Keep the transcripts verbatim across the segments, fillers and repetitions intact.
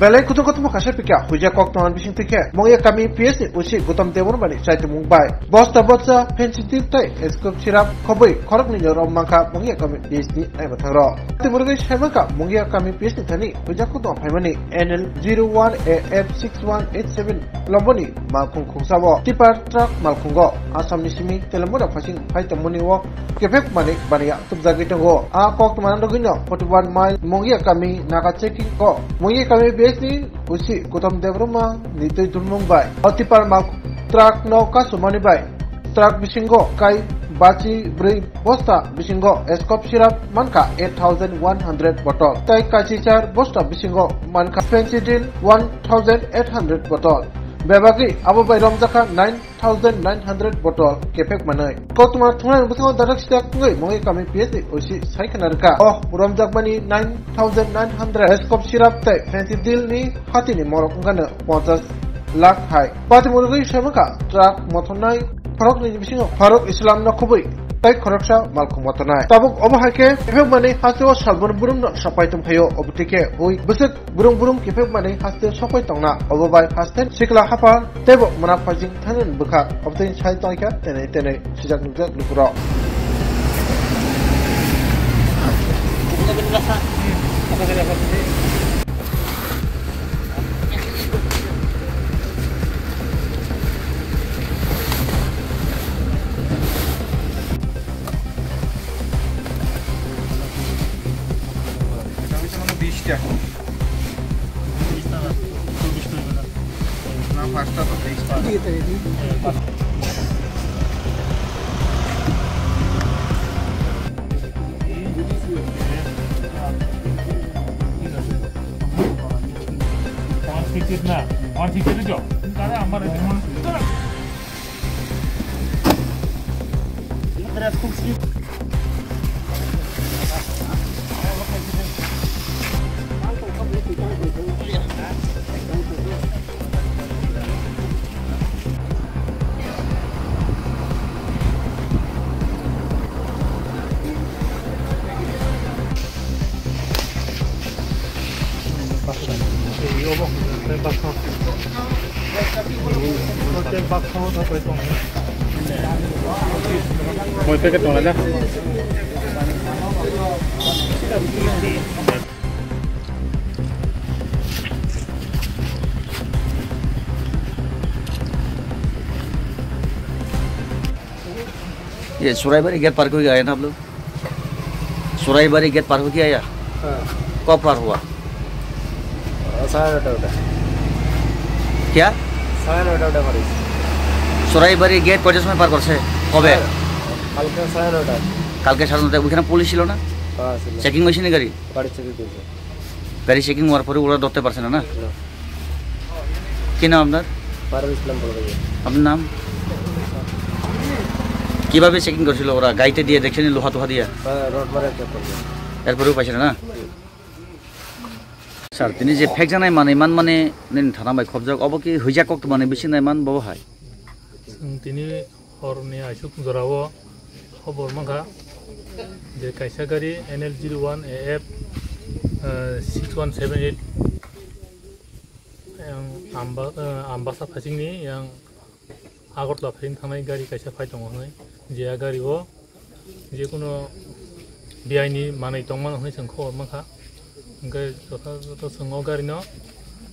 Belai kutung kutung kaisa pikha huija kok tongna bising twi khe Mongya kami P S ni O C Gautam Debbarma ni chaitumung bai bosta bosta fencidil tei scope syrup khobwi khoroknwi ni rom mankha Mongya kami P S ni naima thangro. Tei murugwi sai mankha Mongya kami P S ni thani huija kok tongna phaimani N L zero one A F six one eight seven lomboni malkhung khungsa o tipper truck malkhungo Assam ni simi Telangana phasing phai tongmani o kephek manwi baniya tubjagwi tongo. A kok tongmani rwgwino forty one mile Mongya kami naga checking o Mongya kami B S ni O C Gautam Debbarma ni twi dunmung bai o tipper mal truck no kasumani bai truck bisingo kai bachi bwrwi bosta bisingo scope syrup mankha eight thousand one hundred bottle tei kachichar bosta bisingo mankha fencidil one thousand eight hundred bottle. Bebagwi abo bai romjakha nine thousand nine hundred bottle kephek manwi. Koktwma thungnai bwskango dadak sidak wngwi Mongya kami P S ni O C sai khna rwkha. O romjakmani nine thousand nine hundred scope syrup tei fencidil ni hatini morok wngkha no ponchash lakh hai. Pati murugwi sai mankha truck mothornai khoroknwi ni bisingo Faruk Islam no khobwi tei khoroksa malkhung mothornai. Tabuk obo hai khe kephek manwi hasteo salbon burumno sapai tongphaio, obo twi khe ui bwswk burung burung kiphek manwi haste sokoi tongna, obo bai haste sikla hapha teibo mwnakphaijing thangnani bwkha. Obotwi sai tongkha tenei tenei sijak nukjak lukurok. বিশটা। না, পাঁচটা তো, তেইশটা। One fifty না, one fifty দিছো। তাহলে আমার Moi packet tong laja. ये सुराईबारी गेट पार करके आए ना आप लोग? सुराईबारी गेट पार होके आया? हाँ। कब पार हुआ? সাড়ে নটা ওটা। क्या? সাড়ে নটা ওটা পার হয়েছে। সুরাইবাড়ি গেট কয়টার সময় পার করছে? কবে? কালকে সাড়ে নটা। কালকে সাড়ে নটায় ওইখানে পুলিশ ছিল না? হ্যাঁ, ছিল। চেকিং হয়েছে না গাড়ি? গাড়ি চেকিং হয়েছে। গাড়ি চেকিং হওয়ার পরে ওরা ধরতে পারছে না, না? না। কি নাম আপনার? ফারুক ইসলাম বড় ভাই। আপনার নাম? কিভাবে চেকিং করছিল ওরা? গাড়িতে দিয়ে দেখছেন লোহা টোহা দিয়ে? হ্যাঁ, রড মারা চেক করবে। এরপরেও পাইছে না, না? Sir, tini je phekjaknai manwi manmani nini thana bai khobjak, obo ki huijak koktwmani bising nai man bo hai? Chwng tini horni aisuk jorao khobor mankha je kaisa gari N L zero one A F, eh, six one seven eight, yang Amba-, eh, Ambasa phasingni yang Agartala phaina thangnai gari kaisa phai tongo hwnwi, je a gari o jekunu biyaini manwi tongmano hwnwi chwng khobor mankha. Hwnkhe jotha jotha chwng o gari no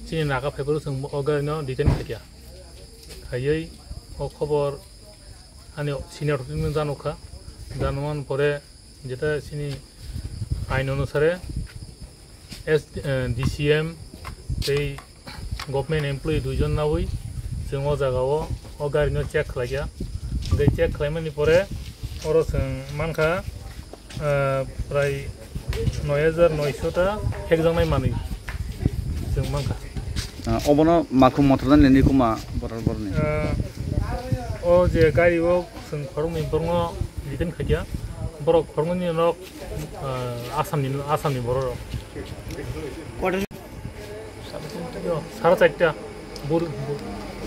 chini naga phaiphuru chwng o gari no detain khaikha. Khaiwi o khobor ani senior rokno janokha, janokmani pore jeta chini ain onusare S, eh, D C M tei government employee duijon naui chwng o jaga o, o gari no check khlaikha. Tei check khlaimani pore oro chwng mankha, eh, prai noi hajar noisho ta phekjaknai manwi chwng mankha. Ah, obono makhum mothor nani kuma borar borni. Ah, o je gari o chwng khoroknwi borokno detain khaikha, borok khoroknwi nok, ah, Assamni, Assamni borok rok. Yo, sara charta. Bur, bur,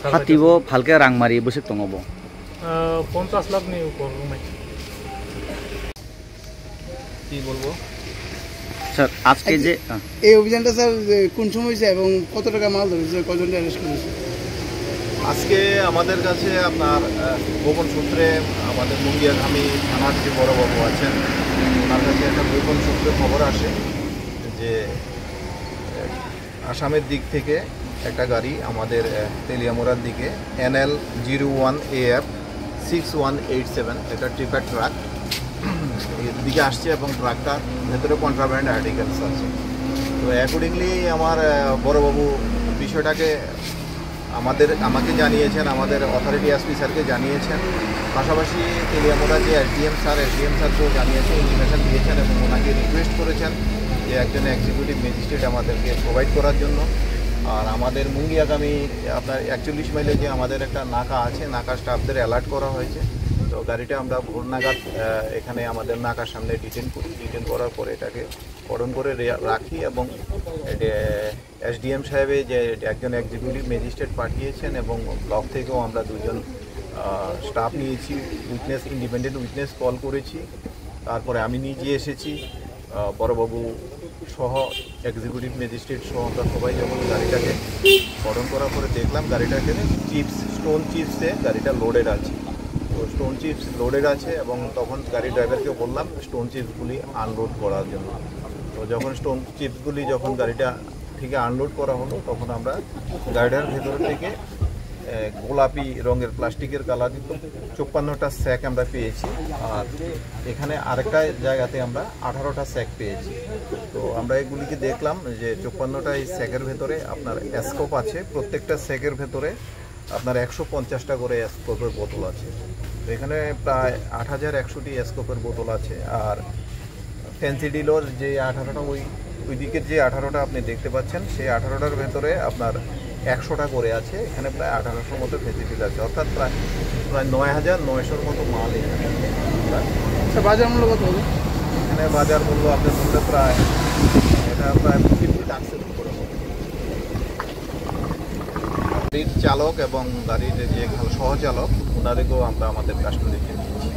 sara charta. Hati bo phalke rang mari bwswk tongo bo. Ah, ponchash lakh ni upor wngnai. কি বলবো? স্যার, আজকে আচ্ছা, যে, আহ, এই অভিযানটা স্যার যে কোন সময় হয়েছে এবং কত টাকা মাল ধরেছে, কজনকে অ্যারেস্ট করেছে? আজকে আমাদের কাছে আপনার, আহ, গোপন সূত্রে আমাদের মুঙ্গিয়াকামী থানার যে বড়বাবু আছেন, ওনার কাছে একটা গোপন সূত্রে খবর আসে যে, আহ, আসামের দিক থেকে একটা গাড়ি আমাদের, আহ, তেলিয়ামুড়ার দিকে N L zero one A F six one eight seven, এটা টিপার ট্রাক, এর দিকে আসছে এবং ট্রাকটার ভেতরে কন্ট্রাব্যান্ড আর্টিকেলস আছে। তো অ্যাকর্ডিংলি আমার, আহ, বড়বাবু বিষয়টাকে আমাদের, আমাকে জানিয়েছেন, আমাদের অথরিটি এসপি স্যারকে জানিয়েছেন। পাশাপাশি তেলিয়ামুড়া যে এসডিএম স্যার, এসডিএম স্যারকেও জানিয়েছেন, ইন্টিমেশন দিয়েছেন এবং ওনাকে রিকোয়েস্ট করেছেন যে একজন এক্সিকিউটিভ ম্যাজিস্ট্রেট আমাদেরকে প্রোভাইড করার জন্য। আর আমাদের মুঙ্গিয়াকামী আপনার একচল্লিশ মাইলে যে আমাদের একটা নাকা আছে, নাকা স্টাফদের অ্যালার্ট করা হয়েছে। তো গাড়িটা আমরা ভোর নাগাদ, আহ, এখানে আমাদের নাকার সামনে ডিটেন করি। ডিটেন করার পরে এটাকে কর্ডন করে রে-, রাখি এবং এসডিএম সাহেবে যে একজন এক্সিকিউটিভ ম্যাজিস্ট্রেট পাঠিয়েছেন এবং ব্লক থেকেও আমরা দুজন, আহ, স্টাফ নিয়েছি, উইটনেস, ইন্ডিপেন্ডেন্ট উইটনেস কল করেছি, তারপরে আমি নিজে এসেছি, আহ, বড়বাবু সহ, এক্সিকিউটিভ ম্যাজিস্ট্রেট সহ আমরা সবাই যখন গাড়িটাকে কর্ডন করার পরে দেখলাম গাড়িটাকে চিপস, স্টোন চিপসে গাড়িটা লোডেড আছে। তো স্টোন চিপস লোডেড আছে এবং তখন গাড়ি ড্রাইভারকে বললাম স্টোন চিপসগুলি আনলোড করার জন্য। তো যখন স্টোন চিপসগুলি যখন গাড়িটা থেকে আনলোড করা হলো, তখন আমরা গাড়িটার ভেতর থেকে, এ, গোলাপি রঙের প্লাস্টিকের কালারযুক্ত চুপ্পান্নটা স্যাক আমরা পেয়েছি। আর এখানে আরেকটা জায়গাতে আমরা আঠারোটা স্যাক পেয়েছি। তো আমরা এগুলিকে দেখলাম যে চুপ্পান্নটা এই স্যাকের ভেতরে আপনার স্কোপ আছে, প্রত্যেকটা স্যাকের ভেতরে আপনার একশো পঞ্চাশটা করে স্কোপের বোতল আছে। তো এখানে প্রায় আট হাজার একশোটি স্কোপের বোতল আছে। আর ফ্যান্সি ডিলর যে আঠারোটা, ওই, ওই দিকের যে আঠারোটা আপনি দেখতে পাচ্ছেন, সেই আঠারোটার ভেতরে আপনার একশোটা করে আছে। এখানে প্রায় আঠারোশোর মতো ফ্যান্সি ডিল আছে, অর্থাৎ প্রায়, প্রায় নয় হাজার নয়শোর মতো মাল এখানে। আচ্ছা, বাজার মূল্য কত হবে? এখানে বাজার মূল্য আপনি ধরলে প্রায়, এটা প্রায় ফিফটি লাখসের উপরে হবে। গাড়ির চালক এবং গাড়ির যে সহচালক, ওনাদেরকেও আমরা আমাদের কাস্টডিতে নিয়েছি।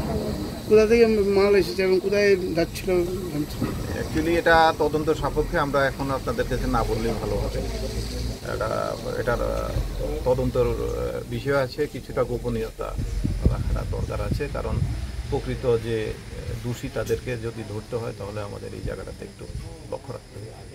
কোথা থেকে মাল এসেছে এবং কোথায় যাচ্ছিল? অ্যাকচুয়ালি এটা তদন্ত সাপেক্ষে আমরা এখন আপনাদের কাছে না বললেই ভালো হবে। এটা, এটার, আহ, তদন্তর, আহ, বিষয় আছে, কিছুটা গোপনীয়তা রাখাটা দরকার আছে, কারণ প্রকৃত যে, আহ, দোষী তাদেরকে যদি ধরতে হয় তাহলে আমাদের এই জায়গাটাতে একটু লক্ষ্য রাখতে হবে।